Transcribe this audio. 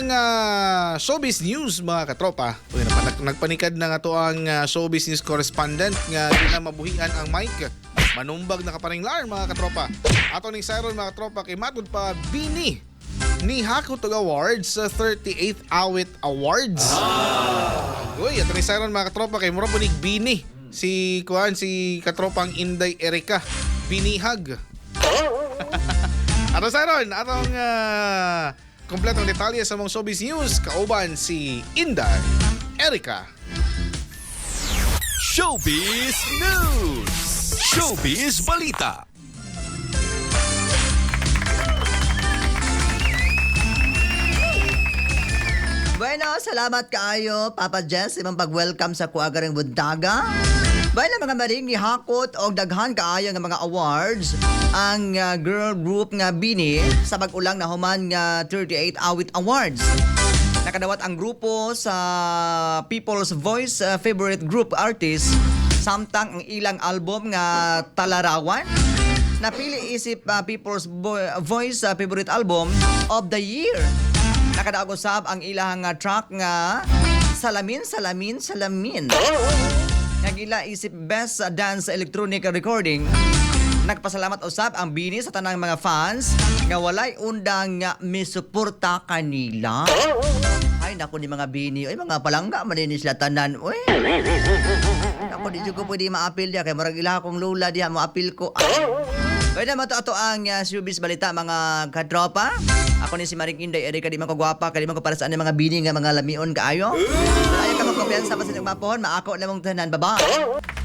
Ang showbiz news, mga katropa. Uy, nagpanikad na nga to ang showbiz news correspondent nga di na mabuhian ang mic. Manumbag na kaparinglar, mga katropa. Ato ning siron, mga katropa, kay matud pa BINI ni Hakutog Awards sa 38th Awit Awards. Uy, ato ning siron, mga katropa, kay mura po ni BINI. Si kuan, si katropang Inday Erika Binihag. Ato saron, atong kompletong detalye sa mga showbiz news kauban si Inday Erika. Showbiz News! Showbiz Balita! Bueno, salamat kaayo, Papa Jess, imong pag-welcome sa Kuagaring Buntaga. Bueno, mga maring, nihakot og daghan kaayo nga mga awards ang girl group nga BINI sa bag-ulang nahuman nga 38 Awit Awards. Nakadawat ang grupo sa People's Voice Favorite Group Artist samtang ang ilang album nga Talarawan napili isip People's Voice Favorite Album of the Year. Nakadaog usab ang ilang nga track nga Salamin, Salamin, Salamin. Nagila isip Best Dance Electronic Recording. Nagpasalamat usab ang BINI sa tanang mga fans nga walay undang nga misuporta kanila. Ay nako ni mga BINI, ay mga palangga man din sila tanan. Uy. Nako, di jud ko pwede maapil diya kay murag ila akong lula diha moapil ko. Ay. Pwede mo to ato ang showbiz balita, mga katropa. Ako ni si Maring Inday Erika, di man ko gwapa, kay di man ko para sa ani mga BINI nga mga lamion kaayo. Ayaw ka magkumpiyansa pa sa inyong mapohon, maako na mong tanan. Bye-bye.